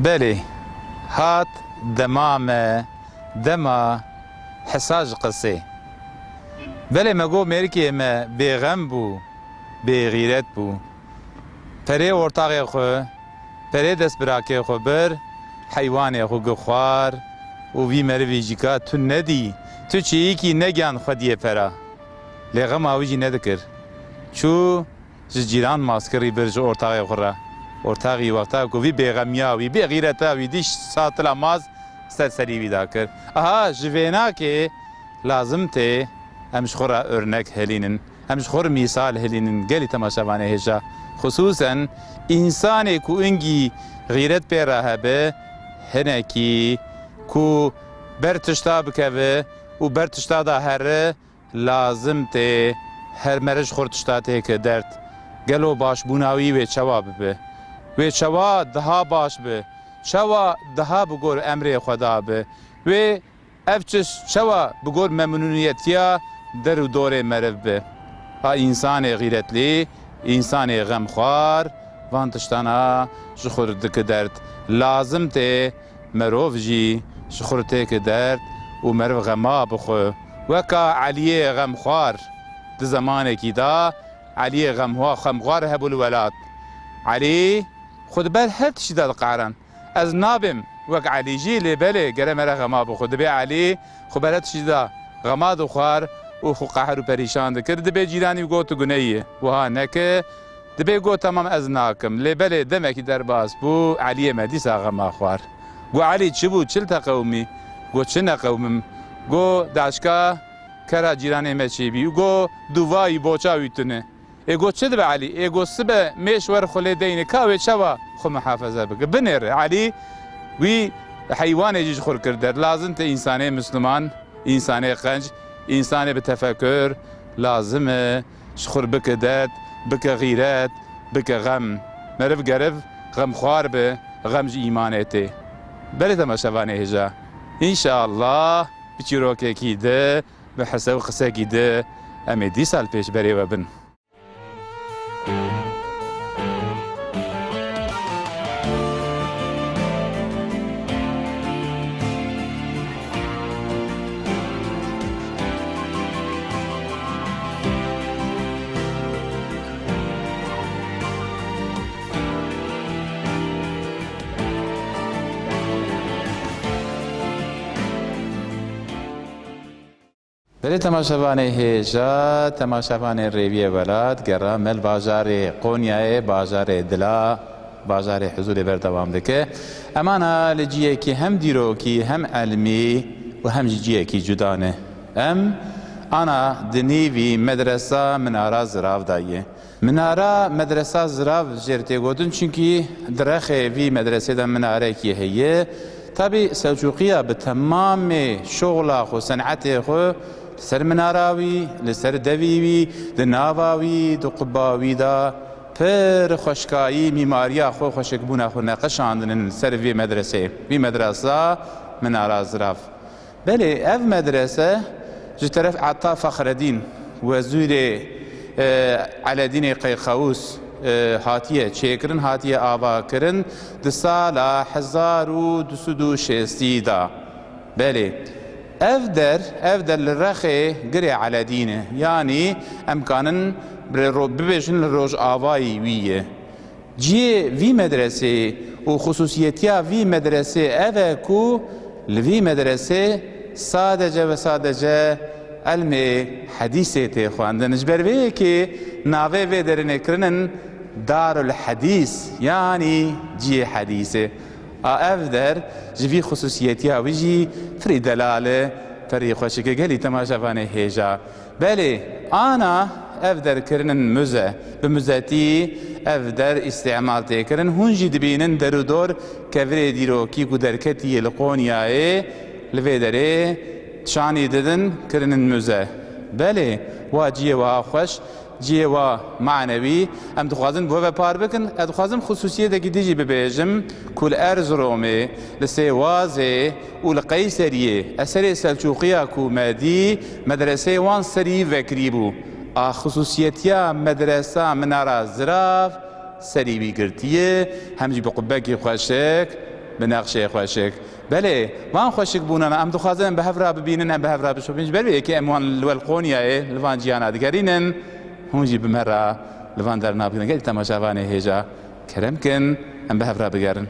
Belê, hat dema me, dema hesa ji qisê. Belê me got mêrikê me bêxem bû, bêxîret bû. Perê ortaxê xwe, perê destbirakê xwe bir, heywanê xwe gi xwar û vî merivî jî ka tu nedî, tu çiyîkî negiyan xwediyê pera. Lê xema wî jî nedikir. Çû ji cîran maskirî bir ji ortaxê xwe re. Ortaxî wexta ku vî bêxemiya wî, bêxîreta wî dî satila maz ser serî wî dakir. Aha, ji vênakê lazim tê em ji xwe re örnek hilînin, em ji xwe re mîsal hilînin gelî temaşevanê hêja. Xisûsen însanê ku ingî xîret pê re hebe, hinekî ku ber tişta bikeve û ber tişta da here, lazim tê her meriv ji xwe re tişta têke derd. Gelo başbûna wî wê çawa bibe? Wê çawa daha baş bi? Çawa daha bi gor emrê Xweda bi? Wê ev çi çawa bi gor memnûniyetiya der û dorê meriv bi? A însanê xîretlî, însanê xemxwar, van tiştana ji xwe re dike derd. Lazim tê merov jî ji xwe re têke derd û meriv xema bixwe. Weka Eliyê xemxwar di zemanekî de Eliyê xemxwa-, xemxwar hebû li welat. Elî xwe di ber her tiştî de diqeran. Ez nabêm wek Elî jî, lê belê gere mere xema bixwe. Dibê Elî xwe ber her tiştî de xema dixwar û xwe qehr û perîşan dikir. Dibê cîranî got tu guneyî ye. Wiha neke. Dibê got, "Temam, ez nakim." Lê belê demekî derbas bû, Eliyê me dîsa xema xwar. Got, "Elî, çi bû? Çi li te qewimî?" Got, "Çi neqewimim?" Got, "Daşka kera cîranê me çêbî." Got, "Dûvayî boça wî tune." Ê got, "Çi dibe Elî?" Ê got, "Sibe mêş wer xwe lê deyne, ka wê çawa xwe muhafeze bike? Binêre." Elî wî heywanê jî ji xwe kir der. Lazim te însanê misliman, însanê qenc, însanê bi tefekur lazim e ji xwe bike derd, bike xîret, bike xem. Meriv geriv xemxwar be, xem ji îmanê tê. Belê temaşevanê hêja. Înşallah bi çîrokekî di, bi hese û qisekî di em ê dîsa li pêş berê we bin. Belê temaşevanê hêja, temaşevanê Rêviyê Welat, gera me li bajarê Qonyayê, bajarê dila, bajarê huzûrê berdewam dike. Em ana li ciyekî hem dîrokî, hem elmî û hem jî ciyekî cuda ne. Em ana di nîvî medresa Minara Zirav de ye. Minara medresa Zirav jê re tê gotin, çunkî di rexê vî medresê de minarekî heye. Tabî Selçûqiya bi temamê şoxla xwe, senetê xwe li ser minara wî, li ser devî wî, di nava wî, di quba wî de pir xweşkayî mîmariya xwe, xweşikbûna xwe neqişandin li ser vê medresê. Vî medresa Minara Zirav. Belê, ev medrese ji teref Ata Fexredîn, wezîrê, e, Eledînê Qeyxewûs, e, hatiye çêkirin, hatiye avakirin di sala hezar û du sed û şêstî de. Belê, ev der, ev der li rexê girê Eledîn e. Yanî em kanin bi ro-, bibêjin li rojavayî wî ye. Cihê vî medreseyê û xisûsiyetiya vî medresê ev e ku li vî medresê Sadece ve sadece elmê hedîsê tê xwendin. Ji ber vê yekê navê vê derê kirinin Darul Hedîs, yanî cihê hedîsê. A ev der ji vî xisûsiyetiya wî jî firî delal e, firî xweşik e, gelî temaşevanê hêja. Belê, ana ev der kirinin muze. Bi muzetî ev der îstîmal tê kirin. Hûn jî dibînin derûdor kevirê dîrokî ku derketî li Qonyayê, li vê derê şanî didin, kirinin muze. Belê, wa cihê wiha xweş, cihê wa manewî, em dixwazin bi we ve par bikin. Ez dixwazim xisûsiyetekî din jî bibêjim ku li Erziromê, li Sêwazê û li Qeyseriyê eserê Selçûqiya ku me dî, medreseyê wan serî vekirî bû. A xisûsiyetiya medresa Minara Zirav serî wî girtiye, hem jî bi qubbekî xweşik, bi nexşê xweşik. Belê, van xweşik bûnana, em dixwazin em bi hev re bibînin, em bi hev re bişopînin. Ji ber vê yekê em wan li wel Qonyayê, li van ciyana digerînin, hûn jî bi me re li van derna bikin. Gelî temaşevanê hêja kerem kin, em bi hev re bigerin.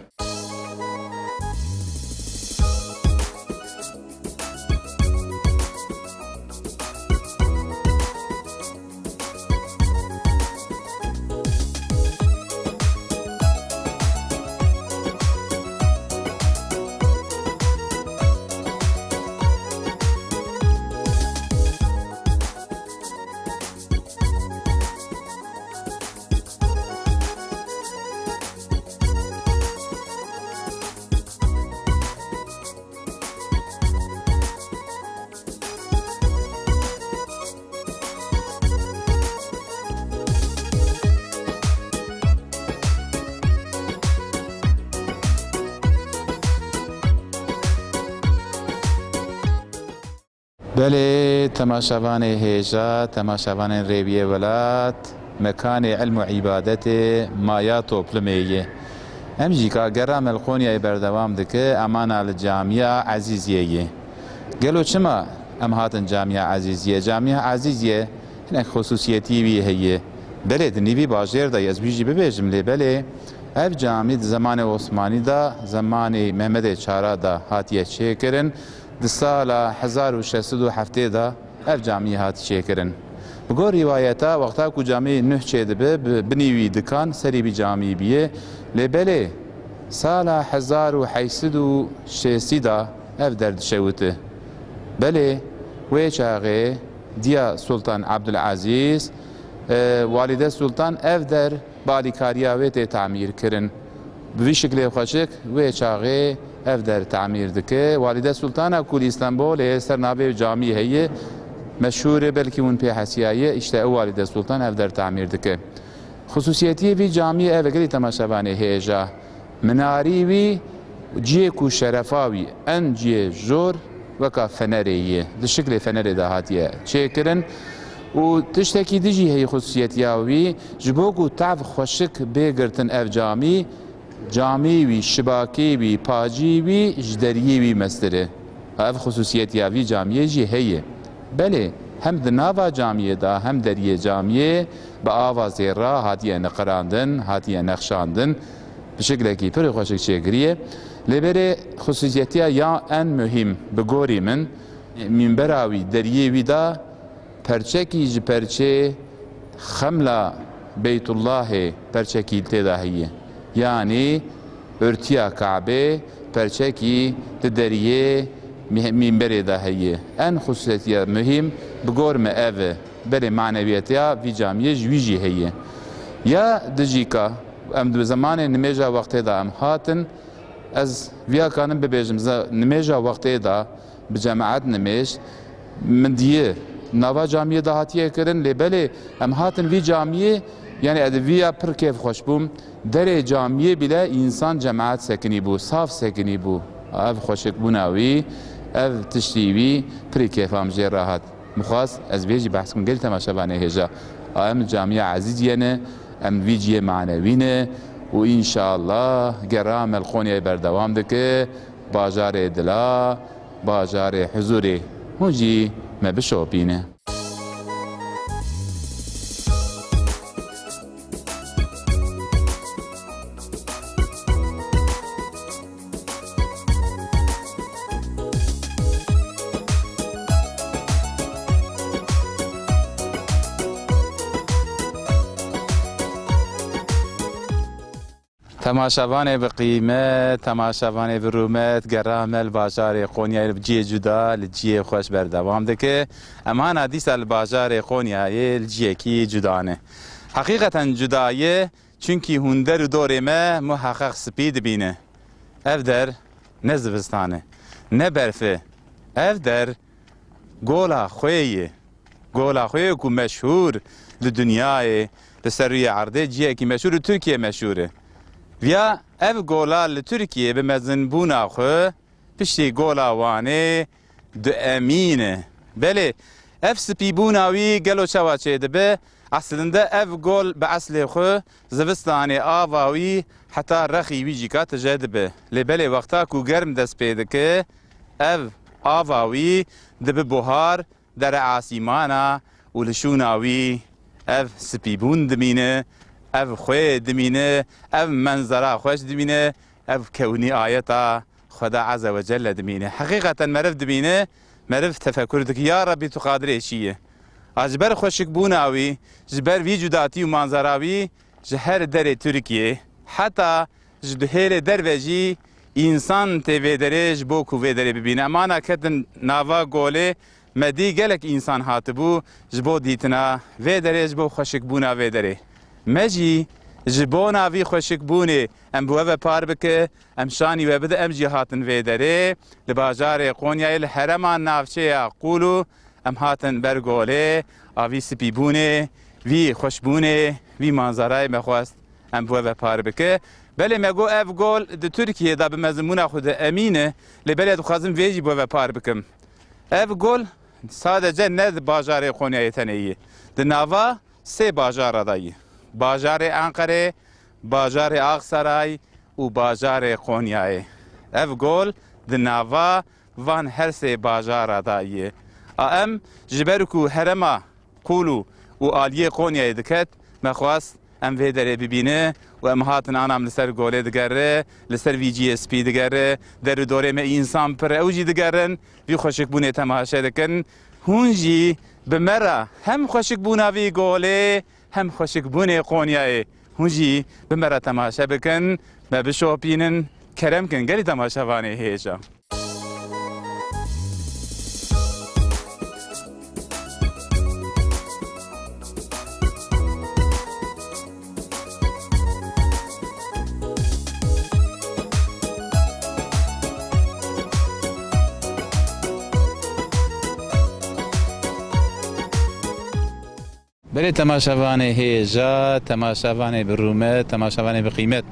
Belê, temaşevanê hêja, temaşevanên Rêwiyê Welat, mekanê ilm û îbadetê, maya toplumê ye. Em jî ka gera me li Qonyayê berdewam dike, emana li Camiya Ezîziyê ye. Gelo çima em hatin Camiya Ezîziyê? Camiya Ezîziyê hinek xisûsiyetî wî heye. Belê di nîvî bajêr de ye, ez wî jî bibêjim, lê belê ev camî di zemanê Osmanî de, zemanê Mehmedê Çara de hatiye çêkirin. Di sala hezar û şeş sed û heftê de ev camî hat çêkirin. Bi gor rîwayeta, wexta ku camî nuh çêdibe, bi binî wî dikan serî wî camî bîye. Lê belê, sala hezar û heşt sed û şêstî de ev derdişewite. Belê, wê çaxê diya Sultan Abdulazîz, e, Walîde Sultan ev der bi alîkariya wê tê tamîr kirin. Bi vî şiklê xweşik wê çaxê ev der tamîr dike. Walîde Sultana ku li Îstanbulê ser navê camî heye, meşhûr e, belkî hûn pê hesiyaye, îşte ew Walîde Sultan ev der tamîr dike. Xisûsiyetiyê vî camiyê ev e, gelî temaşevanê hêja. Minarî wî, cihê ku şerefa wî, en cihê jor weka fenerê ye. Di şiklê fenerê de hatiye çêkirin. Û tiştekî din jî heye xisûsiyetiya wî, ji bo ku tev xweşik bê girtin ev camî, camî wî, şibakê wî, pacî wî ji deriyê wî mestir e. Ev xisûsiyetiya vî camiyê jî heye. Belê, hem di nava camiyê de, hem deriyê camiyê bi ava zêra hatiye niqirandin, hatiye nexşandin. Bi şiklekî pir xweşik çêkiriye. Lê berê xisûsiyetiya ya en muhîm bi gorî min, mînbera wî, deriyê wî de perçekî ji perçê xemla Beytullahê perçekî tê de heye. Yanî ortiya Kabê perçekî di deriyê mî-, mînberê de heye. En xisûsiyetiya muhîm bi gor me ev e. Belê manewiyetiya vî camiyê ji wî jî heye. Ya dijîka, em di zemanê nimêja wextê de em hatin, ez viya kanim bibêjim, ze-, nimêja wextê de bi cemaet nimêj, min diye nava camiyê de hatiye kirin, lê belê em hatin vî camiyê, yanî ez viya pir kêfxweş bûm. Derê camiyê bile însan, cemaet sekinî bû, saf sekinî bû. Ev xweşikbûna wî, ev tiştî wî pirî kêfa min jê re hat. Mixwast ez vê jî behs kim gel temaşevanê hêja. A em camiya Ezîziyê ne, em vî ciyê manewî ne û înşallah gera me li Qonyayê berdewam dike, bajarê dila, bajarê huzûrê. Hûn jî me bişopîne. Temaşevanê bi qîmet, temaşevanê bi rûmet, gera me li bajarê Qonyayê li cihê cuda, li cihê xweş berdewam dike. Em hana dîsa li bajarê Qonyayê li cihekî cuda ne. Heqîqeten cuda ye, çunkî hûn der û dorê me muheqeq spî dibîne. Ev der ne zivistan e, ne berf e. Ev der gola xwe ye. Gola xwe ye ku meşhûr li dinyayê, li ser rûyê erdê cihekî meşhûr, li Tirkiyê meşhûr e. Viya ev gola li Tirkiyê bi mezinbûna xwe piştî gola Wanê diemîne. Belê, ev spîbûna wî gelo çawa çêdibe? Eslinde ev gol bi eslê xwe zivistanê ava wî heta rexî wî jî ka tije dibe. Lê belê wexta ku germ dest pê dike, ev ava wî dibe buhar, dere asîmana û li şûna wî ev spîbûn dimîne, ev xwê dimîne, ev menzera xweş dimîne, ev kewnî ayeta Xweda Azze ve Celle dimîne. Heqîqeten meriv dimîne, meriv tefekur dike, ya Rebbî tu qadirê çi yî? A ji ber xweşikbûna wî, ji ber vî cudatî û manzara wî, ji her derê Tirkiyê, heta ji duhêlê derve jî însan tê vê derê ji bo ku vê derê bibîne. Em ana ketin nava golê, me dî gelek însan hatibû ji bo dîtina vê derê, ji bo xweşikbûna vê derê. Me jî ji bona vî xweşikbûnê em bi we ve par bike, em şanî we bide, em jî hatin vê derê. Li bajarê Qonyayê, li herêma navçeya Qûlû, em hatin ber golê, a vî spîbûnê, vî xweşbûnê, vî manzarayê me xwest em bi we ve par bike. Belê me got ev gol di Tirkiyê de bi mezinbûna xwe de emîn e, lê belê dixwazim vê jî bi we ve par bikim. Ev gol sadece ne di bajarê Qonyayê tenê yî. Di nava sê bajara de yî. Bajarê Enqerê, bajarê Aksaray û bajarê Qonyayê. Ev gol di nava van her sê bajara de yî. A em ji ber ku herêma Qûlû û aliyê Qonyayê diket, me xwest em vê derê bibîne û em hatin anam li ser golê digere, li ser vî cihê spî digere, der û dorê me însan pir e, ew jî digerin, vî xweşikbûnê temaşe dikin. Hûn jî bi me re hem xweşikbûna vî golê, hem xweşikbûnê Qonyayê, hûn jî bi me re temaşe bikin, me bişopînin, kerem kin gelî temaşevanê hêja. Belê temaşevanê hêja, temaşevanê bi rûmet, temaşevanê bi qîmet.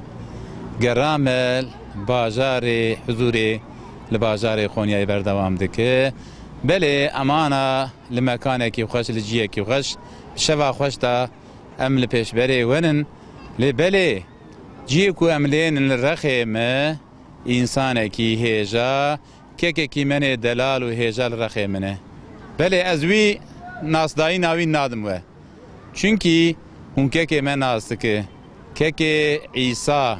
Gera me bajarê huzûrê li bajarê Qonyayê berdewam dike. Belê em ana li mekanekî xweş, li ciyekî xweş, şeva xweş de em li pêşberê we nin. Lê belê ciyê ku em lê nin li rexê me, însanekî hêja, kekekî menê delal û hêja li rexê min e. Belê ez wî nasdayîna wî nadim we. Çunkî hûn kekê me nas dike. Kekê Îsa,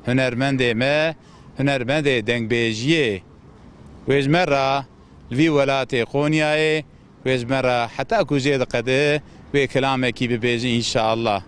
hunermendê me, hunermendê dengbêjiyê. Wê ji me re li vî welatê Qonyayê, wê ji me re heta ku jê diqede, wê kilamekî bibêje înşallah.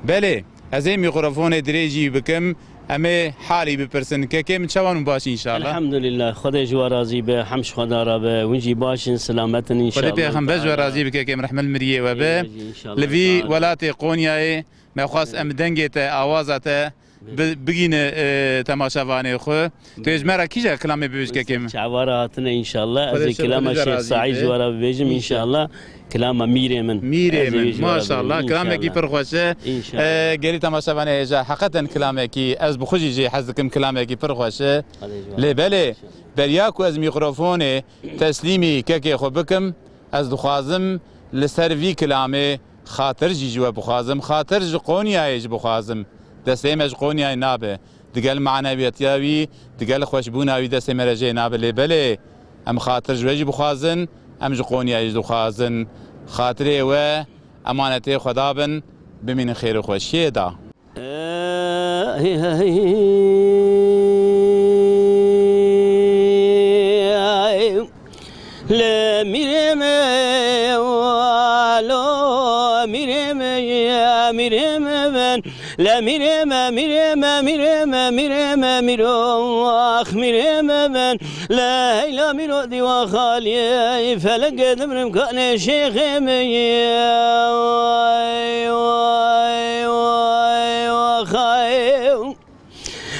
Belê, ez ê mîkrofonê dirêjî bikim, em ê halî bipirsin. Kekê min çawa hûn baş înşallah? Elhamdulillah, Xwedê ji we razî be, hemd ji Xweda re be, hûn jî baş in, selamet in înşallah. Xwedê pêxember ji we razî be kekê min, rehmet li miriyê we be. Ê, înşallah. Li vî welatê Qonyayê me xwest em dengê te, awaza te bi-, bigîne, e, temaşevanê xwe. Tu ê ji me re kîja kilamê bibêj kekê min? Çawa re hatine înşallah. Ez ê kilama Şêx Saîd ji we re bibêjim înşallah. Kilama mîrê min. Mîrê min, maşallah. Kilamekî pir xweş e. Înşallah. E, gelî temaşevanê hêja, heqeten kilamekî, ez bi xwe jî jê hez dikim, kilamekî pir xweş e. Lê belê, beriya ku ez mîkrofonê teslîmî kekê xwe bikim, ez dixwazim li ser vî kilamê xatir jî ji we bixwazim, xatir ji Qonyayê jî bixwazim. Destê me ji Qonyayê nabe. Digel manewiyetiya wî, digel xweşbûna wî destê me re jê nabe. Lê belê, em xatir ji we jî bixwazin, em ji Qonyayê jî dixwazin. Xatirê we, emanetê Xweda bin, bimînin xêr û xweşiyê de. Lê mîrê me, alo, mîrê me, mîrê me ben. Le mîrê me, mîrê me, mîrê me, mîrê me, mîro, ax mîrê me ben. Le heyla mîro dîwa xaliyê, felekê dimrim kanê şêxê me ye. Vay, vay, vay, vay, xayê.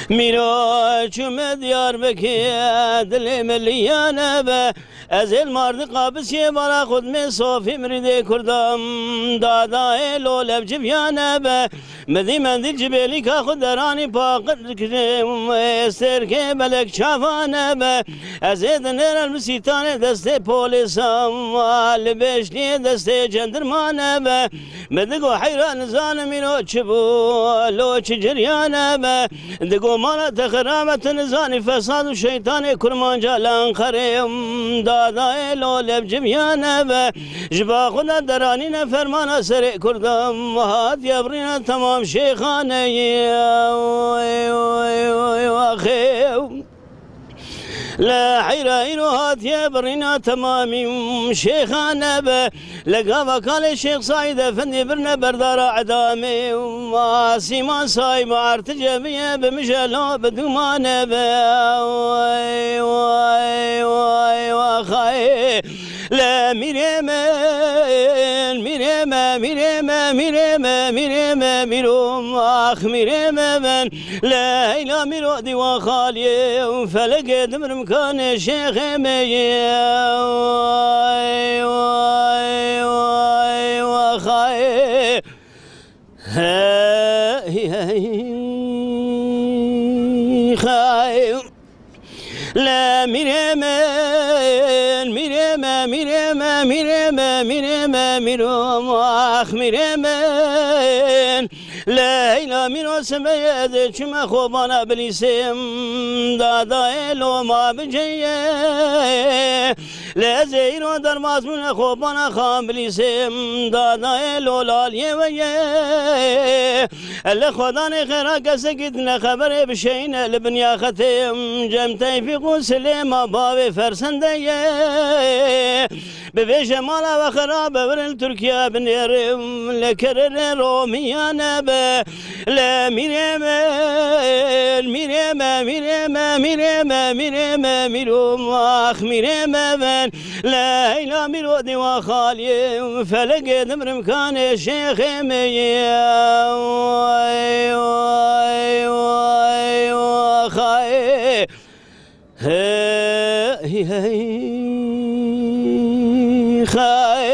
Mîro çûme Diyarbekir, dilê me liyane be. Ez ê li Mardin qabisiyê bala xwe dimê sofî mirîdê Kurdan. Dada ê lo lev civiyane be. Mi dî mendîl cibêlîka xwe deranî paqir dikirim. Ê stêrkê belek çavane be. Ez ê dinêre li Sîtanê destê polîsan. Li Bêşliyê destê cendirmane be. Mi digo heyra nizanim îro çi bû, lo çi ciryane be. Digo mala te xirabe, tu nizanî fesad û şeytanê kurmanca li Enqerê. Dadayê lo lev civiyane be. Ji ba xwe de deranîne fermana serê Kurdan. Hatiye birîne temam şêxaneyê. Oy, oy, oy, axê. Li heyra îro hatiye birîna temamî şêxane be. Li gava kalê Şêx Saîd Efendî birine berdara edamê. Asîman Saîb Artice biye bi mijelo bi dûmane be. Oy, oy, oy, oy, xayê. Le mîrê min, mîrê me, mîrê me, mîrê me, mîrê me, mîro, ax mîrê me ben. Le heyla mîro dîwa xaliyê, felekê dimrim kanê şêxê me ye. Oy, oy, oy, oy, xayê. Hey, hey, xay. Le mîrê min, mîrê me, mîrê me, mîrê me, mîrê me, mîro, ax mîrê min. Le heyla mîro sibê ez ê çûme xobana Bilîsê, dadayê loma biceye. Lê ez ê îro derbas bûne xobana Xanbilîsê, dadayê lolaliyê we ye. Li Xwedanê xêra kesekî tine xeberê bişeyne li binya xetê, Cem Teyfîq û Silêma bavê fersende ye. Bibêje mala we xerabe, birin Tirkiye binêrim, li kererê Romiyane be. Le mîrê min, mîrê me, mîrê me, mîrê me, mîrê me, mîro, ax mîrê me ben. Le heyla mîro dîwa xaliyê, felekê dimrim kanê şêxê me ye. Oy, oy, oy, oy, xayê. Hey, hey, xayê.